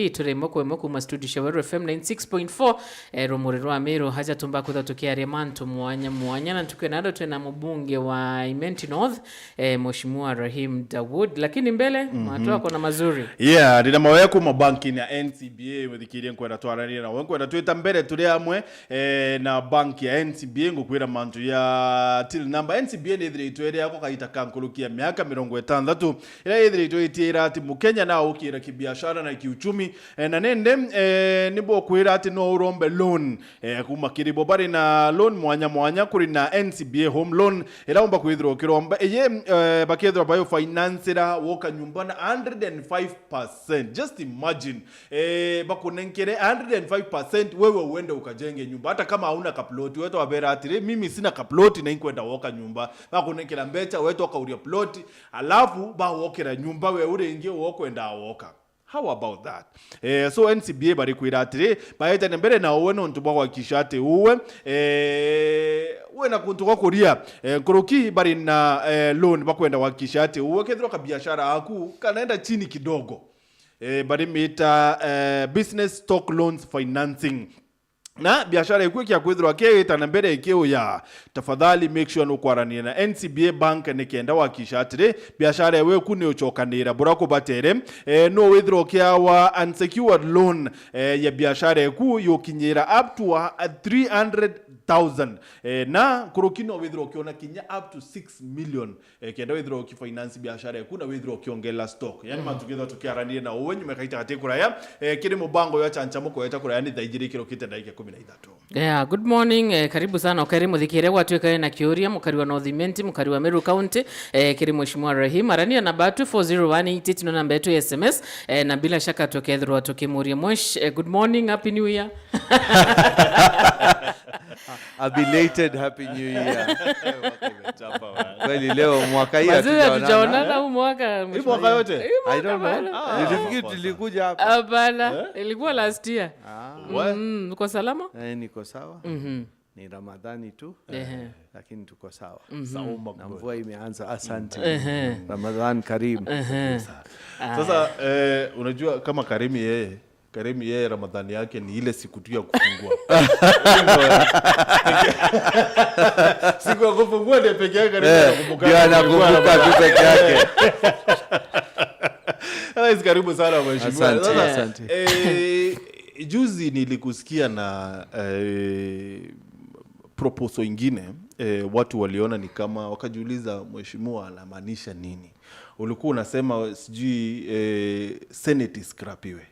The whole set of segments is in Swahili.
TV turimo kwemo kuma studio cia Weru FM 96.4, rumuri rwa Meru haja tumba kwithwa tukiaria mantu mwanya mwanya, na tukiwa nado twina mubunge wa Imenti North, Mheshimiwa Rahim Dawood, lakini mbele watu wako na mazuri. Yeah, ndina mawe kuma banki ya NCBA. Muthikirie, nkwenda twaranie nawe, nkwenda twita mbere turi amwe na banki ya NCBA, ngukwira mantu ya till number. NCBA ni ithiritwe iri yako kaita kankurukia miaka 60 ira ithiritwe itiira ati mukenya na ukira kibiashara na kiuchumi, na nende nibo kwira ati no urombe loan kuma kiribo bari na loan mwanya mwanya. Kuri na NCBA Home Loan ira umba kwithirwo ukiromba iye, bakethirwa bayo financera woka nyumba na 105%. Just imagine, bakunenkere 105%, wewe uende ukajenge nyumba hata kama hauna kaploti. Wetu wabera atire, "Mimi sina kaploti na inkwenda woka nyumba," bakunenkera mbecha, wetu wakauria ploti, alafu bawokera nyumba, we urengie wokwenda woka. How about that? So NCBA bari kwira atiri baetane mbere na uwe nontu bwa gwakisha ati uwe uwe na kuntu gwa kuria. Nkuruki bari na loan bakwenda gwakisha ati uwe kethirwa kabiashara aku kanaenda chini kidogo, bari mita business stock loans financing, na biashara ikuwe kia kwithirwa kiitana mbere ikiuya. Tafadhali make sure nukwarania na NCBA Bank nikenda wakisha atiri biashara ewe ku ni ucokanira bura kubatere. No withirwo kiawa unsecured loan ya biashara eku yukinyira up to 300,000, na kuruki no withirwo ukiona kinya up to 6 million, kenda withirwo ukifinance biashara eku na withirwo ukiongela stock, yani matukithwa tukiaranie na uwe nyuma kaita gati kuraya, kiri mubango ya chanchamuko eta kuraya ni thaa igiri kirokite ndagika 13. Yeah, good morning, karibu sana ukari muthikire gwatuika na kiuria mukari wa North Imenti, mukari wa Meru County, kiri Mheshimiwa Rahim arania na batu 40188 no namba yetu ya SMS, na bila shaka tukethirwa tukimuria mwesh. Good morning, happy new year. A belated happy new year. Kweli leo mwaka hii Wazee hatujaonana. Hatujaonana huu mwaka. Hii mwaka yote? Hii I mwaka don't know. bado. Nilifikiri tulikuja hapa. Hapana, ilikuwa last year. What? Uko salama? Eh, niko sawa. Ni Ramadhani tu. Lakini tuko sawa. Sauma. Na mvua imeanza. Asante. Ramadhan Karim. Sasa unajua kama Karimi yeye Ramadhani yake ni ile siku tu ya kufungua. Siku ya kufungua ndio peke yake Karimi anakumbuka. Ndio anakumbuka tu peke yake. Otherwise, karibu sana mheshimiwa. Asante, Sasa, asante. Juzi nilikusikia na proposal ingine, watu waliona ni kama wakajiuliza mheshimiwa anamaanisha nini. Ulikuwa unasema sijui Senate iscrapiwe.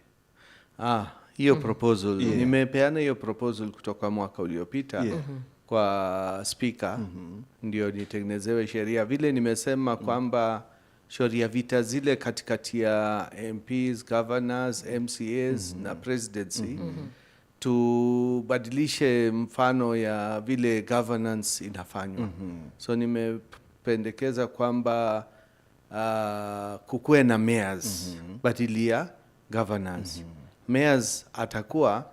Ah, hiyo proposal nimepeana, hiyo proposal kutoka mwaka uliopita kwa speaker ndio nitengenezewe sheria vile nimesema kwamba sheria vita zile katikati ya MPs, governors, MCAs na presidency, tubadilishe mfano ya vile governance inafanywa. So nimependekeza kwamba kukuwe na mayors badilia governors. Mayors atakuwa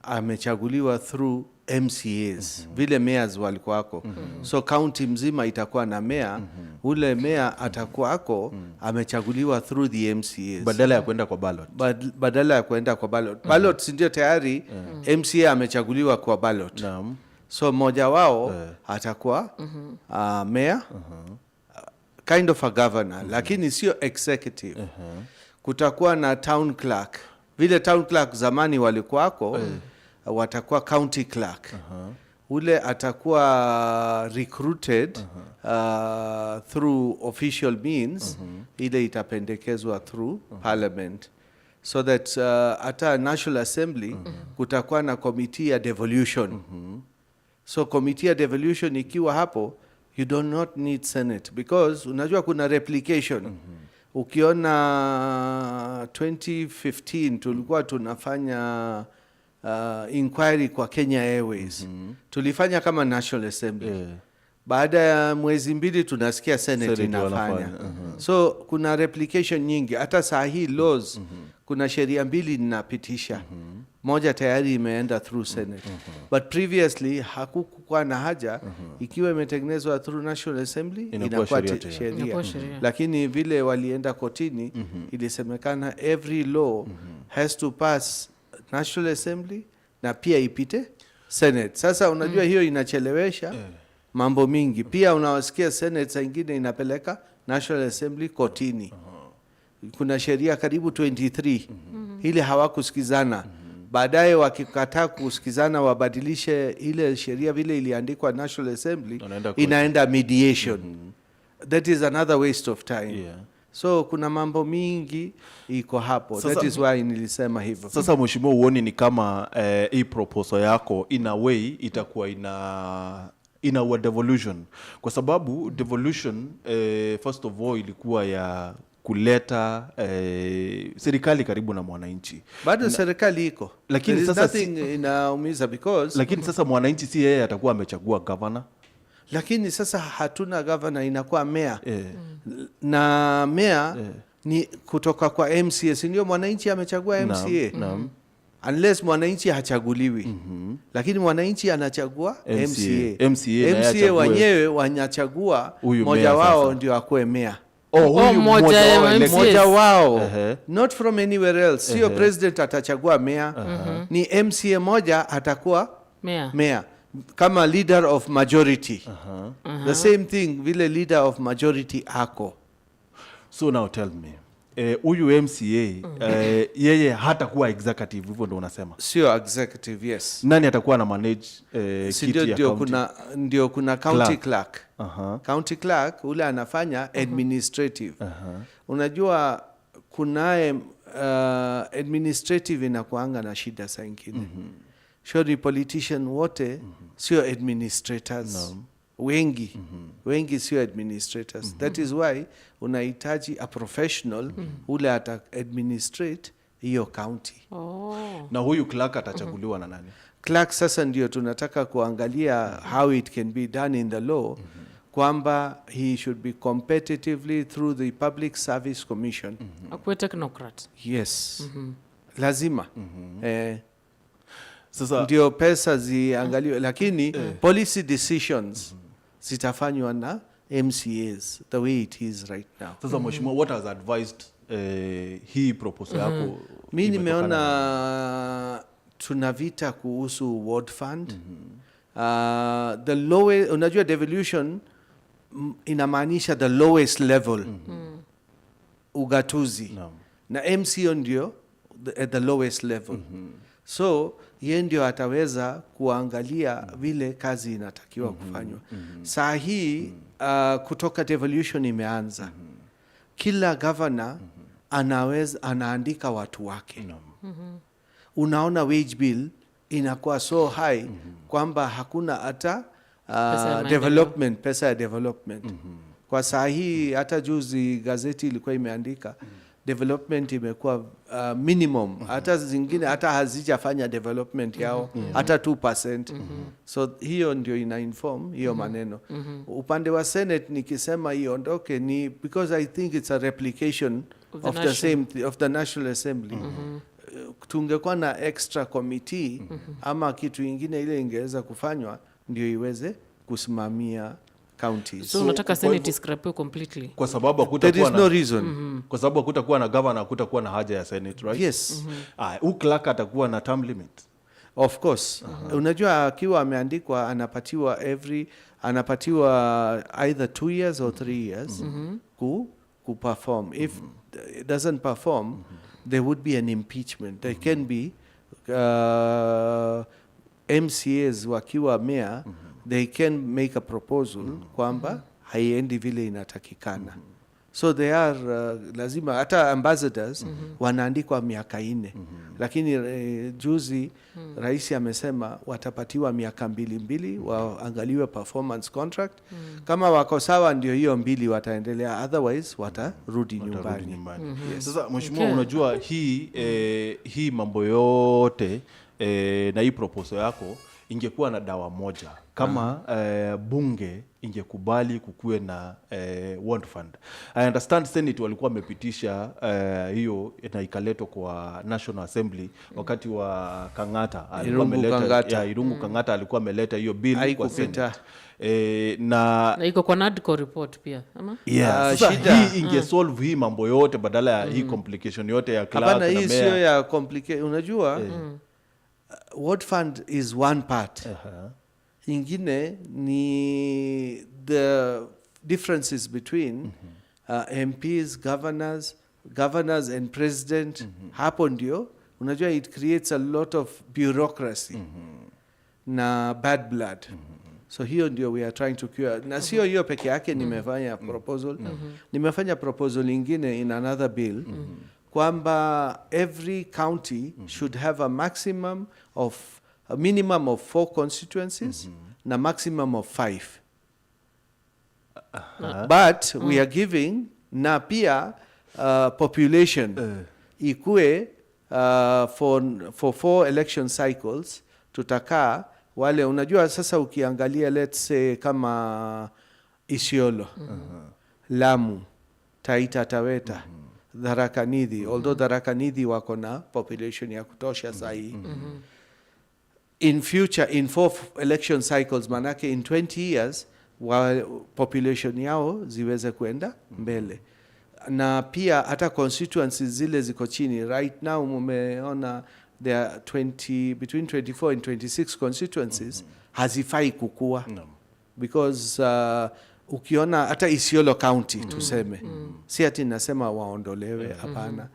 amechaguliwa through MCAs vile mayors walikuwako. So county mzima itakuwa na mayor. Ule mayor atakuwako amechaguliwa through the MCAs badala ya kwenda kwa ballot. Badala ya kuenda kwa ballot. Ballot si ndio tayari MCA amechaguliwa kwa ballot? Naam. So mmoja wao atakuwa mayor, kind of a governor, lakini sio executive. Kutakuwa na town clerk vile town clerk zamani walikuwako, watakuwa county clerk. Ule atakuwa recruited through official means ile itapendekezwa through parliament, so that hata National Assembly kutakuwa na committee ya devolution. So committee ya devolution ikiwa hapo, you do not need Senate because unajua kuna replication. Ukiona 2015 tulikuwa tunafanya inquiry kwa Kenya Airways, tulifanya kama National Assembly. Baada ya mwezi 2 tunasikia Senate Senate inafanya. Wanafanya. So kuna replication nyingi. Hata saa hii laws, kuna sheria mbili ninapitisha, moja tayari imeenda through Senate, but previously hakukuwa na haja. Ikiwa imetengenezwa through National Assembly, Inakuwa inakuwa sheria tayari. sheria. Inakuwa sheria. Lakini vile walienda kotini, ilisemekana every law has to pass National Assembly na pia ipite Senate. Sasa unajua hiyo inachelewesha mambo mingi. Pia unawasikia Senate saa ingine inapeleka National Assembly kotini. Kuna sheria karibu 23 ile hawakusikizana. Baadaye wakikataa kusikizana wabadilishe ile sheria vile iliandikwa National Assembly, Wanaenda kotini. Inaenda mediation. That is another waste of time. So kuna mambo mingi iko hapo. That is why nilisema hivyo. Sasa mheshimiwa, uoni ni kama hii proposal yako in a way itakuwa ina devolution? Kwa sababu devolution, first of all, ilikuwa ya kuleta serikali karibu na mwananchi. Bado serikali iko, Lakini There is sasa nothing inaumiza because Lakini sasa mwananchi si yeye atakuwa amechagua governor? Lakini sasa hatuna governor, inakuwa mayor na mayor ni kutoka kwa MCA, si ndio? Mwananchi amechagua MCA, unless mwananchi hachaguliwi, lakini mwananchi anachagua MCA. MCA. MCA naye MCA achague wenyewe wanachagua huyu mmoja mayor wao sasa. ndio akuwe mayor. Oh, huyu mmoja mmoja wao wa elected. MCA. Mmoja wao, not from anywhere else. Sio president atachagua mayor, ni MCA moja atakuwa Mayor. mayor kama leader of majority, the same thing vile leader of majority ako. So now tell me, huyu MCA, yeye hatakuwa executive, hivyo ndo unasema? Sio executive, yes. Nani atakuwa na manage Si kiti ndio, ya ndio county? Ndio kuna county Clerk. clerk. County clerk ule anafanya administrative. Unajua kunaye administrative inakuanga na shida saa ingine. Surely politician wote sio administrators. Wengi wengi sio administrators. That is why unahitaji a professional ule ata administrate hiyo county. Na huyu clerk atachaguliwa na nani? Clerk sasa ndio tunataka kuangalia how it can be done in the law, kwamba he should be competitively through the Public Service Commission. Akuwe technocrat. Yes, lazima Sasa ndio pesa ziangaliwe, lakini policy decisions zitafanywa na MCAs the way it is right now. Sasa mheshimiwa, what has advised hii proposal yako Mi imetokana nimeona tuna vita kuhusu ward fund. The lowest, unajua devolution inamaanisha the lowest level ugatuzi na MCA ndio at the lowest level, so ye ndio ataweza kuangalia vile kazi inatakiwa kufanywa. Saa hii kutoka devolution imeanza, kila governor anaweza anaandika watu wake. Unaona wage bill inakuwa so high kwamba hakuna hata Pesa ya maendeleo. Development, pesa ya development. Kwa saa hii, hata juzi gazeti ilikuwa imeandika development imekuwa minimum, hata zingine hata hazijafanya development yao hata 2%. So hiyo ndio ina inform hiyo maneno. Upande wa Senate, nikisema iondoke ni because I think it's a replication Of the of the national. same of the National Assembly. Tungekuwa na extra committee ama kitu ingine ile ingeweza kufanywa ndio iweze kusimamia counties. So unataka Kwa Senate hivyo- iscrapiwe completely? Kwa sababu There hakutakuwa is na no reason. Kwa sababu hakutakuwa na governor, hakutakuwa na haja ya Senate, right? Yes. Ah, huyu clerk atakuwa na term limit? Of course. Unajua akiwa ameandikwa anapatiwa every anapatiwa either 2 years or 3 years ku perform. If it doesn't perform, there would be an impeachment. There can be MCAs wakiwa mayor, they can make a proposal kwamba haiendi vile inatakikana. So they are lazima hata ambassadors wanaandikwa miaka 4, lakini juzi rais amesema watapatiwa miaka mbili mbili, waangaliwe performance contract. Kama wako sawa, ndio hiyo mbili wataendelea, otherwise watarudi Watarudi nyumbani. Nyumbani. Sasa mheshimiwa, unajua hii mambo yote na hii proposal yako Ingekuwa na dawa moja kama bunge ingekubali kukuwe na ward fund. I understand Senate walikuwa wamepitisha hiyo na ikaletwa kwa National Assembly wakati wa Kang'ata alikuwa Irungu ameleta- Kang'ata. yeah, Irungu Kang'ata alikuwa ameleta hiyo bill kwa Haikupita. Senate. Na Na iko kwa NADCO report pia ama? yeah, Ah, sasa shida- hii ingesolve hii mambo yote badala ya hii complication yote ya clerk Hapana, na hii mayor. sio ya complicate. Unajua, ward fund is one part. Ingine ni the differences between MPs, governors and president. Hapo ndio unajua it creates a lot of bureaucracy na bad blood. So hiyo ndio we are trying to cure. Na sio hiyo peke yake. Nimefanya proposal, nimefanya proposal ingine in another bill kwamba every county should have a minimum of four constituencies na maximum of five, but we are giving na pia population ikue for four election cycles tutakaa wale. Unajua sasa ukiangalia, let's say, kama Isiolo, Lamu, Taita Taveta, Tharaka Nithi, although Tharaka Nithi wako na population ya kutosha sahii, in future, in four election cycles, manake in 20 years, wa population yao ziweze kwenda mbele. Na pia hata constituencies zile ziko chini right now, mumeona there are 20, between 24 and 26 constituencies, hazifai kukua because ukiona hata Isiolo County, tuseme, si ati nasema waondolewe, hapana,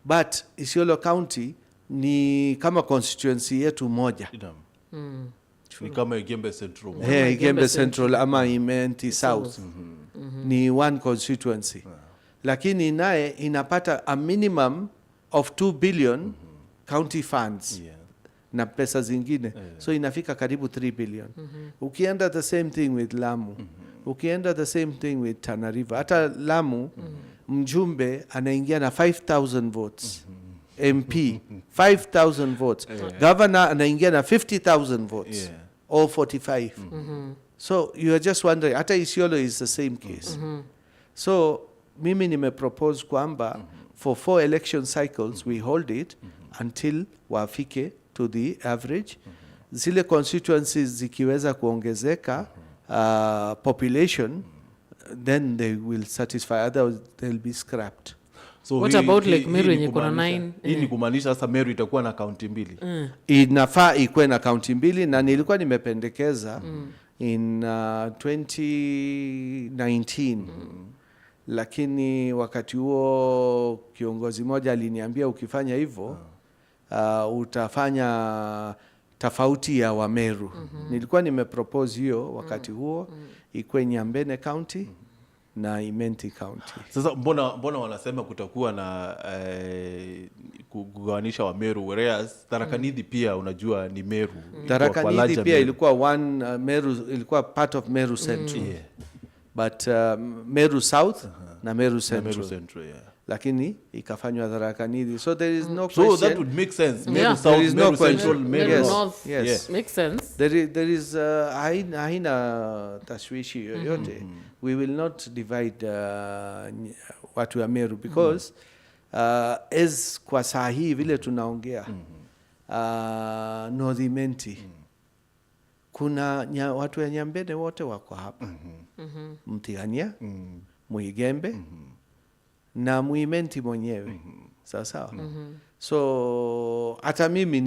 but Isiolo County ni kama constituency yetu moja. Naam. Ni kama Igembe Central. Hey, Igembe Central ama Imenti South ni one constituency, lakini naye inapata a minimum of 2 billion county funds na pesa zingine, so inafika karibu 3 billion. Ukienda, the same thing with Lamu. Ukienda, the same thing with Tana River. Hata Lamu, mjumbe anaingia na 5000 votes, MP 5000 votes, governor anaingia na 50,000 votes, all 45. So you are just wondering, hata Isiolo is the same case. So mimi nimepropose kwamba for four election cycles we hold it until wafike to the average. Zile constituencies zikiweza kuongezeka population, then they will satisfy, otherwise they'll be scrapped. So What about like hii Meru ni yenye iko na kumaanisha- nine? Hii ni kumaanisha sasa Meru itakuwa na kaunti mbili. Inafaa ikuwe na kaunti mbili, na nilikuwa nimependekeza in 2019, lakini wakati huo kiongozi mmoja aliniambia ukifanya hivyo utafanya tofauti ya Wameru. Nilikuwa nimepropose hiyo wakati huo ikuwe Nyambene County na Imenti County. Sasa mbona wanasema kutakuwa na kugawanisha Wameru, whereas Tharaka Nithi pia unajua ni Meru. Tharaka Kwa Nithi larger pia Meru. Ilikuwa one Meru, ilikuwa part of Meru Central, but Meru South na Meru Central, Meru Central, yeah. Lakini ikafanywa Tharaka Nithi, so there is no So question. that would make sense. Meru Yeah. South, There is no Meru question. Central, Meru Meru Yes. North. Yes. Yeah. Makes sense. There is haina tashwishi yoyote. We will not divide watu wa Meru because as kwa saa hii vile tunaongea, North Imenti kuna watu ya Nyambene wote wako hapa, Mtigania, Muigembe na Muimenti mwenyewe, sawa sawa. So hata mimi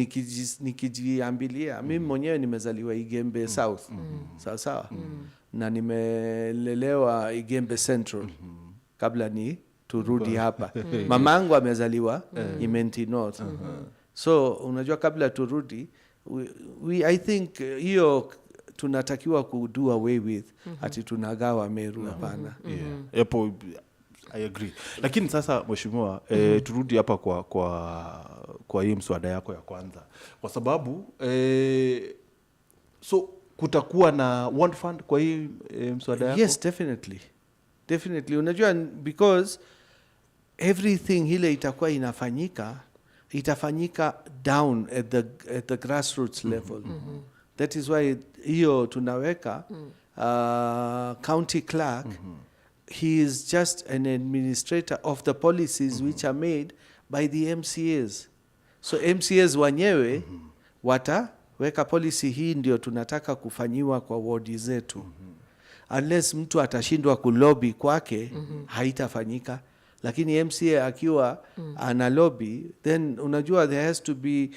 nikijiambilia mimi mwenyewe nimezaliwa Igembe South, sawa sawa, na nimelelewa Igembe Central kabla ni turudi hapa. Mama yangu amezaliwa Imenti North. So unajua kabla turudi, I think hiyo tunatakiwa ku do away with ati tunagawa Meru, hapana. Yeah. Hapo I agree. Lakini sasa mheshimiwa, turudi hapa kwa hii mswada yako ya kwanza, kwa sababu so kutakuwa na one fund kwa hii mswada yako? Yes, definitely, definitely. Unajua, because everything ile itakuwa inafanyika itafanyika down at the grassroots level. That is why hiyo tunaweka county clerk. He is just an administrator of the policies which are made by the MCAs. So MCAs wenyewe wataweka policy, hii ndio tunataka kufanyiwa kwa wodi zetu. Unless mtu atashindwa kulobby kwake, haitafanyika. Lakini MCA akiwa ana lobby, then unajua there has to be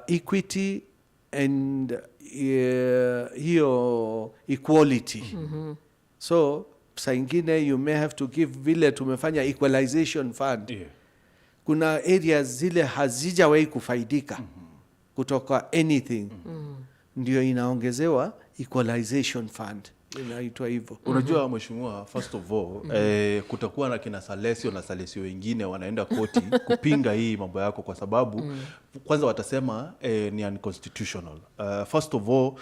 equity and hiyo equality. So saa ingine you may have to give, vile tumefanya equalization fund, kuna areas zile hazijawahi kufaidika kutoka anything, ndio inaongezewa equalization fund, inaitwa hivyo. Unajua mheshimiwa, first of all, kutakuwa na kina Salesio na Salesio wengine wanaenda koti kupinga hii mambo yako kwa sababu kwanza watasema ni unconstitutional. First of all,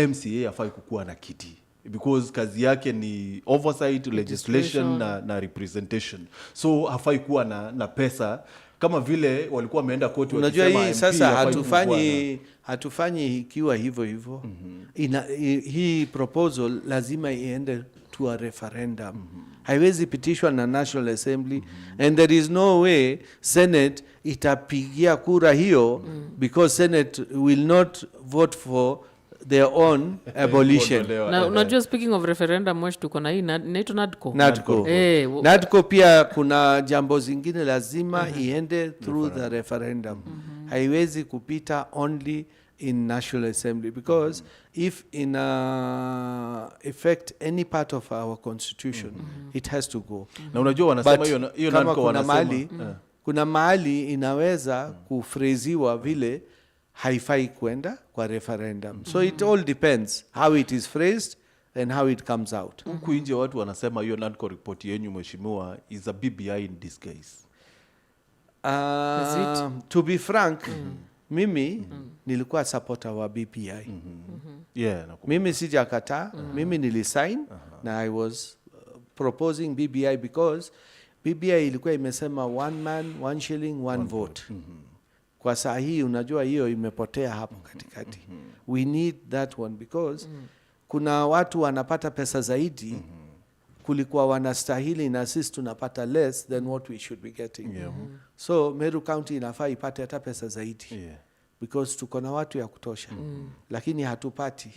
MCA hafai kukuwa na kiti because kazi yake ni oversight, legislation na representation, so hafai kuwa na pesa kama vile walikuwa wameenda koti Unajua wakisema hii MP sasa hafai kukuwa na- hatufanyi ikiwa hivyo hivyo. Hii proposal lazima iende to a referendum. Haiwezi pitishwa na National Assembly, and there is no way Senate itapigia kura hiyo because Senate will not vote for their own abolition. Kuondolewa. Na unajua, speaking of referendum, Mwesh, tuko na hii inaitwa NADCO. NADCO. NADCO pia kuna jambo zingine lazima iende through the referendum. Haiwezi kupita only in National Assembly because if ina affect any part of our constitution, it has to go. Na unajua wanasema But hiyo kama NADCO kuna wanasema mahali, kuna mahali inaweza kuphrasewa vile haifai kwenda kwa referendum. So it all depends how it is phrased and how it comes out. Huku nje watu wanasema hiyo NADCO report yenyu, mheshimiwa, is a BBI in disguise. To be frank, mimi nilikuwa supporter wa BBI. Yeah, nakumbuka. Mimi sijakataa, mimi nilisign na I was proposing BBI because BBI ilikuwa imesema one man, one shilling, one vote. Kwa saa hii unajua hiyo imepotea hapo katikati. We need that one because kuna watu wanapata pesa zaidi kulikuwa wanastahili na sisi tunapata less than what we should be getting. So Meru County inafaa ipate hata pesa zaidi because tuko na watu ya kutosha, lakini hatupati.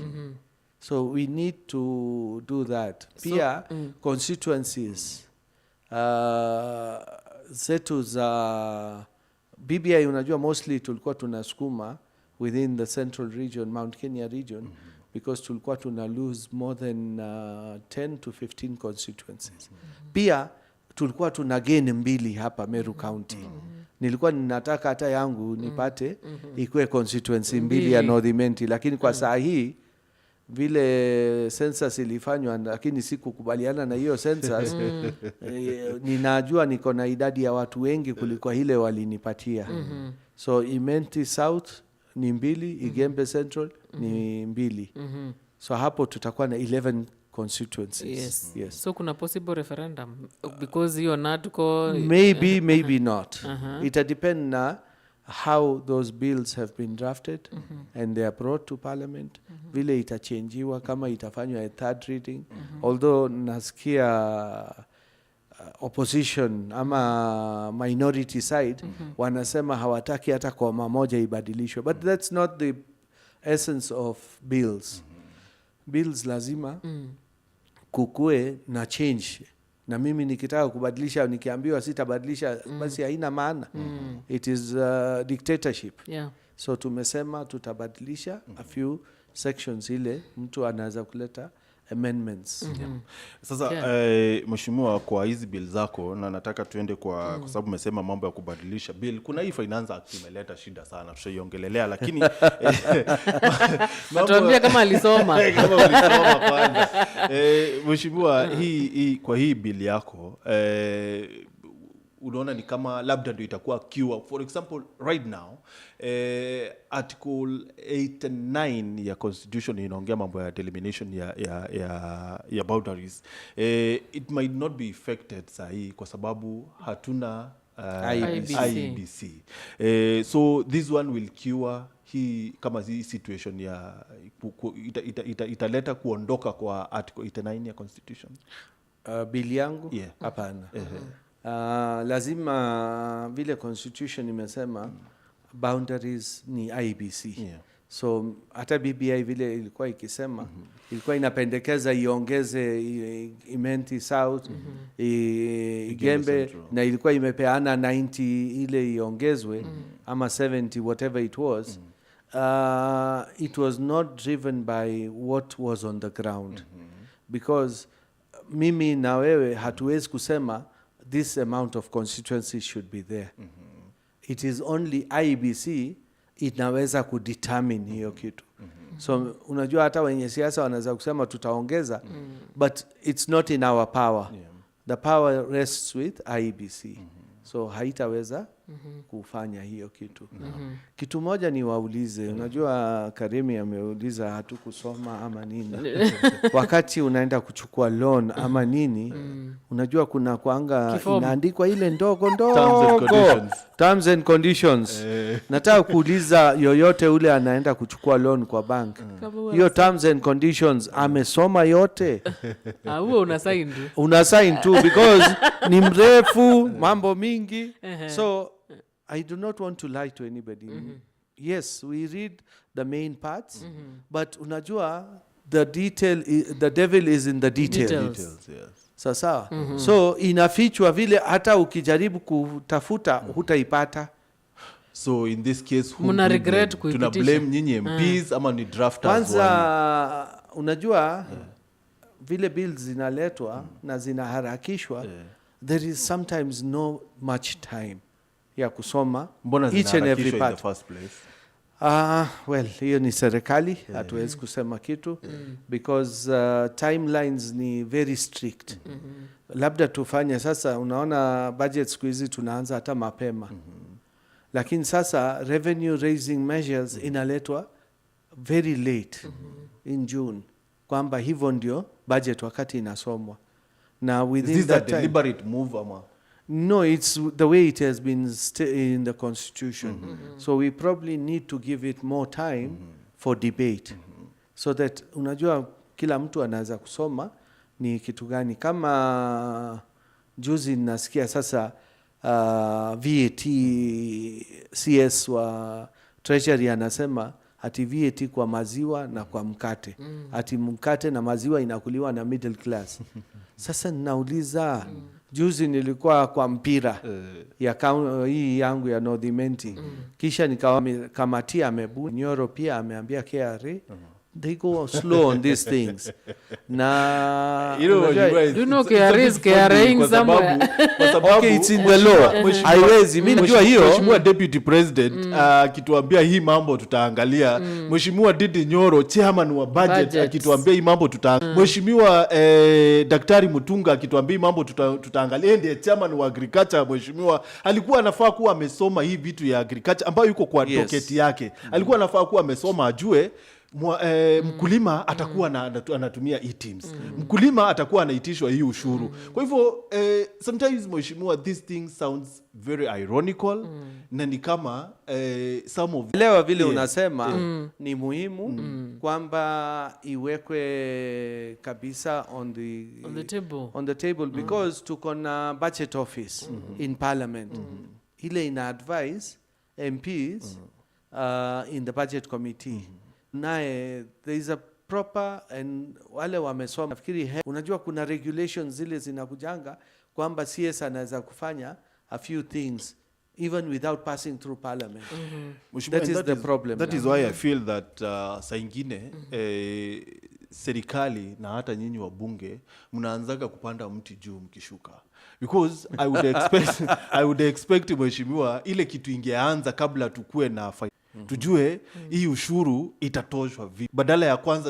So we need to do that. Pia constituencies zetu za BBI, unajua mostly tulikuwa tunasukuma within the central region, Mount Kenya region, because tulikuwa tuna lose more than 10 to 15 constituencies. Pia tulikuwa tuna gain mbili hapa Meru County. Nilikuwa ninataka hata yangu nipate ikuwe constituency mbili ya Mbili. North Imenti, lakini kwa saa hii vile census ilifanywa, lakini sikukubaliana na hiyo census, ninajua niko na idadi ya watu wengi kuliko ile walinipatia. So Imenti South ni mbili, Igembe Central ni mbili, so hapo tutakuwa na 11 constituencies. Yes. So kuna possible referendum because hiyo NADCO? Maybe, maybe not. Ita depend na how those bills have been drafted and they are brought to parliament, vile itachenjiwa, kama itafanywa a third reading, although nasikia opposition ama minority side wanasema hawataki hata koma moja ibadilishwe, but that's not the essence of bills. Bills lazima kukue na change, na mimi nikitaka kubadilisha, nikiambiwa sitabadilisha, basi haina maana. It is dictatorship. So tumesema tutabadilisha a few sections, ile mtu anaweza kuleta amendments. Sasa mheshimiwa, kwa hizi bill zako, na nataka tuende kwa sababu umesema mambo ya kubadilisha bill, kuna hii Finance Act imeleta shida sana, tutaiongelelea, lakini Atuambia kama alisoma. Kama ulisoma kwanza. Mheshimiwa, kwa hii bill yako, unaona ni kama labda ndio itakuwa cure? For example, right now, article 89 ya constitution inaongea mambo ya delimitation ya boundaries. It might not be affected sahii kwa sababu hatuna IEBC. IEBC. So this one will cure Hii kama hii situation ya italeta kuondoka kwa Article 89 ya constitution? Bili yangu? Yeah. Hapana. Lazima vile constitution imesema, boundaries ni IEBC. So hata BBI vile ilikuwa ikisema, ilikuwa inapendekeza iongeze Imenti South, Igembe Central. Na ilikuwa imepeana 90 ile iongezwe ama 70, whatever it was. It was not driven by what was on the ground, because mimi na wewe hatuwezi kusema this amount of constituency should be there. It is only IEBC inaweza kudetermine hiyo kitu. So unajua hata wenye siasa wanaweza kusema tutaongeza, but it's not in our power. The power rests with IEBC, so haitaweza kufanya hiyo kitu. Kitu moja ni waulize, unajua Karimi ameuliza hatukusoma ama nini. Wakati unaenda kuchukua loan ama nini, unajua kuna kwanga Kifomu. Inaandikwa ile ndogo Terms and ndogo, conditions. Terms and conditions. Nataka kuuliza yoyote ule anaenda kuchukua loan kwa bank, Kama huwa hiyo terms and conditions amesoma yote? Ah, huo una sign tu. Una sign tu because ni mrefu, mambo mingi. So I do not want to lie to anybody. Yes, we read the main parts, but unajua the devil is in the detail. Details. Details, yes. Sawa, so inafichwa vile hata ukijaribu kutafuta hutaipata. So in this case, who Mna do we regret blame? Tuna kuipitisha? blame nyinyi MPs ama ni drafters? Kwanza unajua vile bills zinaletwa na zinaharakishwa, there is sometimes no much time ya kusoma Mbona each and every zinaharakishwa in the part. first place? Ah, well, hiyo ni serikali, hatuwezi kusema kitu because timelines ni very strict. Labda tufanye sasa, unaona budget siku hizi tunaanza hata mapema, lakini sasa revenue raising measures inaletwa very late in June, kwamba hivyo ndio budget wakati inasomwa na Is within this a that time. Deliberate move ama? No, it's the way it has been in the constitution. So we probably need to give it more time for debate so that unajua kila mtu anaweza kusoma ni kitu gani. Kama juzi nasikia sasa VAT, CS wa Treasury anasema ati VAT kwa maziwa na kwa mkate, ati mkate na maziwa inakuliwa na middle class. Sasa ninauliza, juzi nilikuwa kwa mpira ya hii yangu ya North Imenti, kisha nikawa kamati amebu Nyoro pia ameambia KRA they go slow on these things na You know, Do you know it's a KRA bit is KRA-ing funny kwa sababu- somewhere? Kwa sababu Okay, it's in the law. Haiwezi, mi najua hiyo. Mheshimiwa Deputy President akituambia hii mambo tutaangalia, Mheshimiwa Ndindi Nyoro, chairman wa budget, Budget. Akituambia hii mambo tuta, Mheshimiwa Daktari Mutunga akituambia hii mambo tutaangalia, yeye ndiye chairman wa agriculture. Mheshimiwa alikuwa anafaa kuwa amesoma hii vitu ya agriculture ambayo yuko kwa docket yake. Alikuwa anafaa kuwa amesoma ajue mkulima atakuwa anatumia eTIMS, mkulima atakuwa anaitishwa hii ushuru. Kwa hivyo sometimes, mheshimiwa, this thing sounds very ironical na ni kama some of Elewa vile unasema ni muhimu kwamba iwekwe kabisa on the, On the table. On the table, because tuko na budget office in parliament ile ina advise MPs in the budget committee. Naye there is a proper and wale wamesoma nafikiri unajua kuna regulations zile zinakujanga kwamba CS anaweza kufanya a few things even without passing through parliament. Mheshimiwa, That and is the problem that now. Is why I feel that saa ingine serikali na hata nyinyi wabunge mnaanzaga kupanda mti juu mkishuka, because I would expect, mheshimiwa, ile kitu ingeanza kabla tukue na tujue hii ushuru itatoshwa vipi, badala ya kwanza